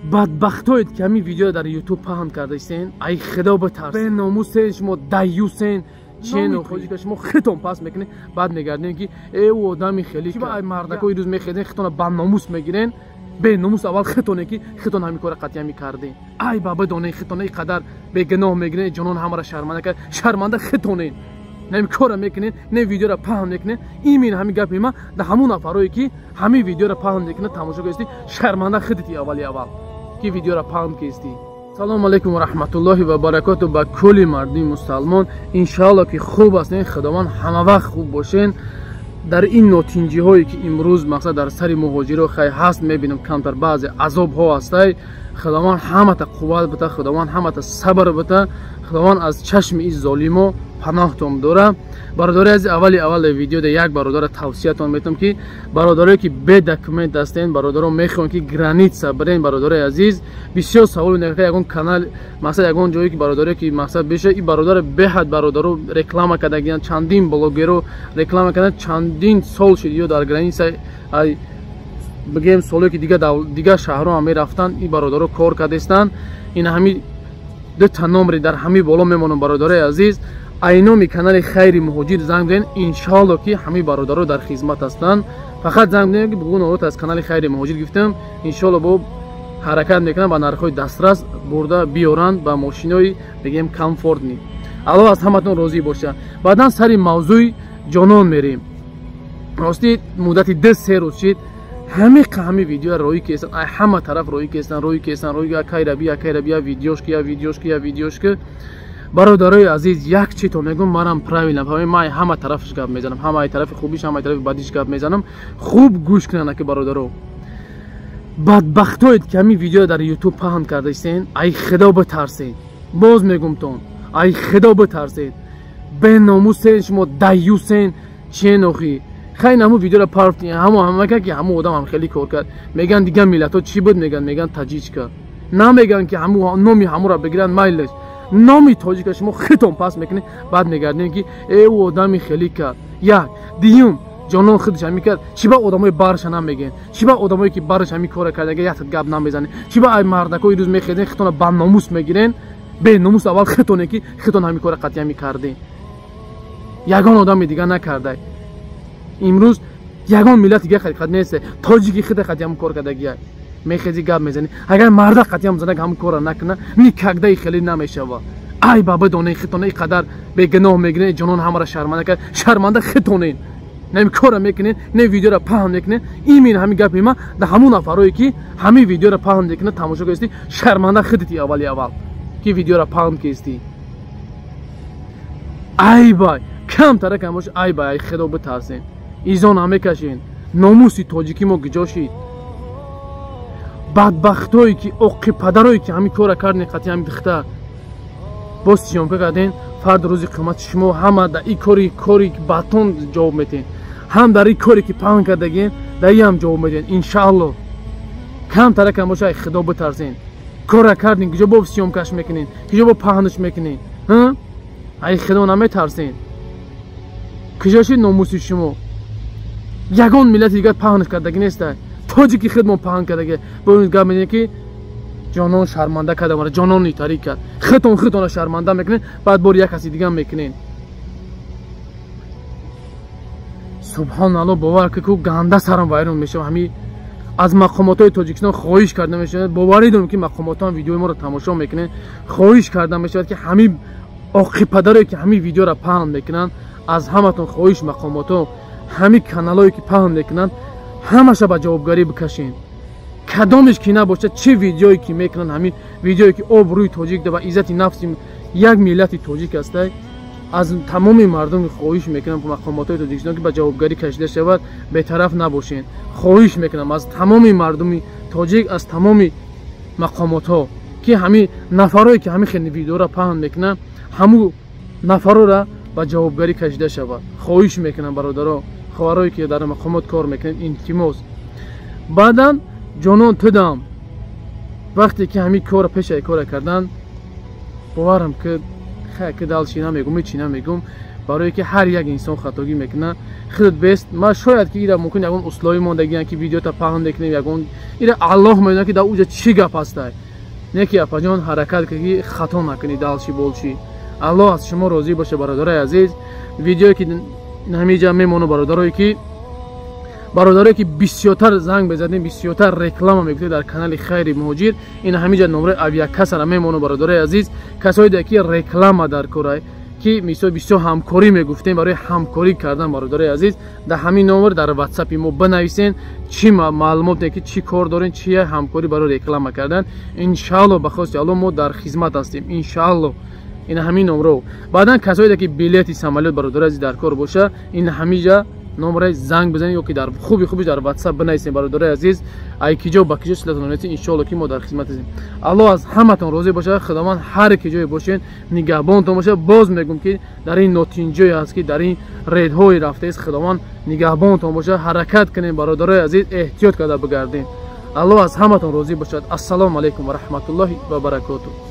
Бадбахтоед ки ҳамин видео дар ютуб паҳн кардаистен, ай худо битарсед. Беномусен шумо, даюсен, чен хоҷика шумо хитон пас мекунед, баъд мегардем ки э ӯ одами хеле ки ай мардакои рӯз мехезен, хитона ба номус мегирен. Беномус аввал хитоне ки хитон ҳамин кора қатъия мекардем. Ай ба бидонен хитона ин қадар бегуноҳ мегирен, ҷонон ҳамаро шарманда кард. Шарманда хитонен. Не кора мекунен, не видеоро паҳн мекунен. Имин ҳамин гапи ман дар ҳамун нафарое ки ҳамин видеоро паҳн мекунад, тамошо кардисти, шарманда худати аввали аввал ки видеоро паҳн кистӣ. Салому алайкум ва раҳматуллоҳи ва баракоту ба кулли мардуми мусалмон. Иншаалло ки хуб ҳастен, худованд ҳама вақт хуб бошен. Дар ин нотинҷиҳое ки имрӯз мақсад дар сари муҳоҷиро хай ҳаст, мебинам камтар баъзе азобҳо ҳастай. Худованд ҳамата қувват бита, худованд ҳамата сабр бита, худованд аз чашми ин золимо паноҳтон дора. Бародари азиз, аввали аввал видеода як бародара тавсиятон метам ки бародарое ки бе документ ҳастен, бародаро мехоҳанд ки граница бирен. Бародарои азиз, бисёр савол мекунад ягон канал, мақсад ягон ҷое ки бародарое ки мақсад беша, ин бародаро беҳад бародаро реклама кардагиянд, чандин блогеро реклама карданд, чандин сол шуд ё дар граница, ай бигем солое ки дигар шаҳрҳо ҳам мерафтанд, ин бародаро кор кардастанд. Ин ҳами ду та номри дар ҳами боло мемонам. Бародарои азиз, айноми канали Хайри Муҳоҷир занг бизанед, иншоалло ки ҳамаи бародаро дар хизмат ҳастанд. Фақат занг бизанед ки бугун орот аз канали Хайри Муҳоҷир гирифтам, иншоалло бо ҳаракат мекунам ба нархҳои дастрас бурда биёранд ба мошинои бигем комфортни. Аллоҳ аз ҳаматон розӣ бошад. Баъдан сари мавзӯи ҷонон мерем. Рости муддати 2-3 рӯз шид ҳами видео роӣ кестан, ай ҳама тараф роӣ кестан, роӣ кестан, роӣ акайра бия, акайра бия, видеошки, я видеошки, я видеошки. Бародарои азиз, як чи то мегӯм, манам правильно фаҳмед, ман ҳама тарафаш гап мезанам, ҳамаи тарафи хубиш, ҳамаи тарафи бадиш гап мезанам. Хуб гӯш кунанд ки бародаро, бадбахтоед ки ҳамин видео дар ютуб паҳн кардаистен, ай худо битарсед. Боз мегӯмтон, ай худо битарсед. Беномусен шумо, даюсен, чен охи. Хай ҳамун видеоро парфти, ҳамо ҳамака ки ҳамун одам ҳам хеле кор кард. Меган дигар миллатҳо чӣ буд, меган, меган таҷичка. Намеган ки ҳамун номи ҳамуро бигиранд, майлаш. Номи тоҷика шумо хитон пас мекунед, баъд мегардем ки э ӯ одами хеле кард. Як дуюм, ҷонон худаш ҳамин кард. Чӣ ба одамои барша намегӯен? Чӣ ба одамое ки бараш ҳамин кора кардага як гап намезанед? Чӣ ба ай мардакои рӯз мехезен, хитона ба номус мегирен? Беномус аввал хитоне ки хитон ҳамин кора қатъия мекардем. Ягон одами дигар накардай. Имрӯз ягон миллати дигар ҳақиқат нест, тоҷики хида қатъия ҳамин кор кардагия. Мехези гап мезанӣ, агар марда қатъиям занак ҳамин кора накуна, никакда хеле намешава. Ай ба бидонен хитона ин қадар бегуноҳ мегирен, ҷонон ҳамаро шарманда кард. Шарманда хитонен. Не кора мекунен, не видеоро паҳн мекунен. Имин ҳамин гапи ман дар ҳамун нафарое ки ҳамин видеоро паҳн мекунад, тамошо кардисти, шарманда худати аввали аввал ки видеоро паҳн кистӣ. Ай бай, камтара кам бош, ай бай, ай худо битарсен. Изо намекашен. Номуси тоҷикӣ мо гиҷо шид. Бадбахтое ки оқи падарое ки ҳамин кора карден, қатъи ҳамин духтар боз съёмка карден, фард рӯзи қиёмат шумо ҳама дар ин кори кори батон ҷавоб метиҳен, ҳам дар ин коре ки паҳн кардагиен, дар ин ҳам ҷавоб медиҳен иншаалло. Камтара кам боша, ай худо битарсен. Кора карден, куҷо бо съёмкаш мекунен, куҷо бо паҳнаш мекунен? Ай худо наметарсен. Куҷо шид номуси шумо? Ягон миллати дигар паҳнаш кардаги нестай, тоҷики худмон паҳн кардаги. Бо гап мезанем ки ҷонон шарманда карда, мара ҷонон итарӣ кард. Худтон худтонро шарманда мекунед, баъд бори як каси дигар мекунед. Субҳоналло, бовар ки ку ганда сарам вайрон мешавад. Ҳами аз мақомотҳои Тоҷикистон хоҳиш карда мешавад, боварӣ дорем ки мақомотҳо видеои моро тамошо мекунанд, хоҳиш карда мешавад ки ҳамин оқи падарое ки ҳамин видеоро паҳн мекунанд, аз ҳаматон хоҳиш, мақомотҳо ҳамин каналое ки паҳн мекунанд, ҳамаша ба ҷавобгарӣ бикашен. Кадомеш ки набошад, чӣ видеое ки мекунанд, ҳамин видеое ки обрӯи тоҷик ва иззати нафси як миллати тоҷик ҳастай, аз тамоми мардум хоҳиш мекунам мақомотҳои Тоҷикистон ки ба ҷавобгарӣ кашида шавад, бетараф набошен. Хоҳиш мекунам аз тамоми мардуми тоҷик, аз тамоми мақомотҳо ки ҳамин нафарое ки ҳамин хел видеоро паҳн мекунанд, ҳамун нафарора ба ҷавобгарӣ кашида шавад. Хоҳиш мекунам бародаро, хоҳарое ки дар мақомот кор мекунед, илтимос. Баъдан ҷонон тудам вақте ки ҳамин кора пешаи кора кардан, боварам ки хай ки дал чи намегум, ҳеч чи намегум, барое ки ҳар як инсон хатогӣ мекунад. Худат бест. Ма шояд ки ира мумкин ягон услови мондагиян ки видеота паҳн мекунем, ягон ира Аллоҳ медонад ки дар уҷа чӣ гап ҳастай. Не ки апаҷон, ҳаракат кунӣ ки хато накунӣ, дальше больше. Аллоҳ аз шумо розӣ боша, бародарои азиз. Видеое ки ҳамиҷа мемону, бародарое ки бисёртар занг безадем, бисёртар реклама мегуфтед дар канали Хайри Муҳоҷир, ин ҳамиҷа номраи авиакассара мемону, бародарои азиз. Касое ки реклама дар корай, ки мисол бисёр ҳамкорӣ мегуфтем, барои ҳамкорӣ кардан, бародарои азиз, дар ҳамин номер дар ватсапи мо бинависен, чӣ маълумот, ки чӣ кор дорем, чи ҳамкорӣ барои реклама кардан. Иншаалло, ба хости Алло, мо дар хизмат ҳастем, иншаалло. Ин ҳамин номро. Баъдан касое ки билети самолёт, бародарои азиз, дар кор боша, ин ҳамиҷа номраи занг бизанед ё ки дар хуби хуби дар ватсап бинависем, бародарои азиз, ай киҷо ба киҷо силатон нависем, иншоалло ки мо дар хизмат ҳастем. Аллоҳ аз ҳаматон розӣ бошад. Худованд ҳар ки ҷое бошед, нигаҳбонтон бошад. Боз мегӯм ки дар ин нотинҷое ҳаст, ки дар ин редҳое рафтааст, Худованд нигаҳбонтон бошад. Ҳаракат кунем, бародарои азиз, эҳтиёт карда бигардем. Аллоҳ аз ҳаматон розӣ бошад. Ассалому алайкум ва раҳматуллоҳи ва баракотуҳ.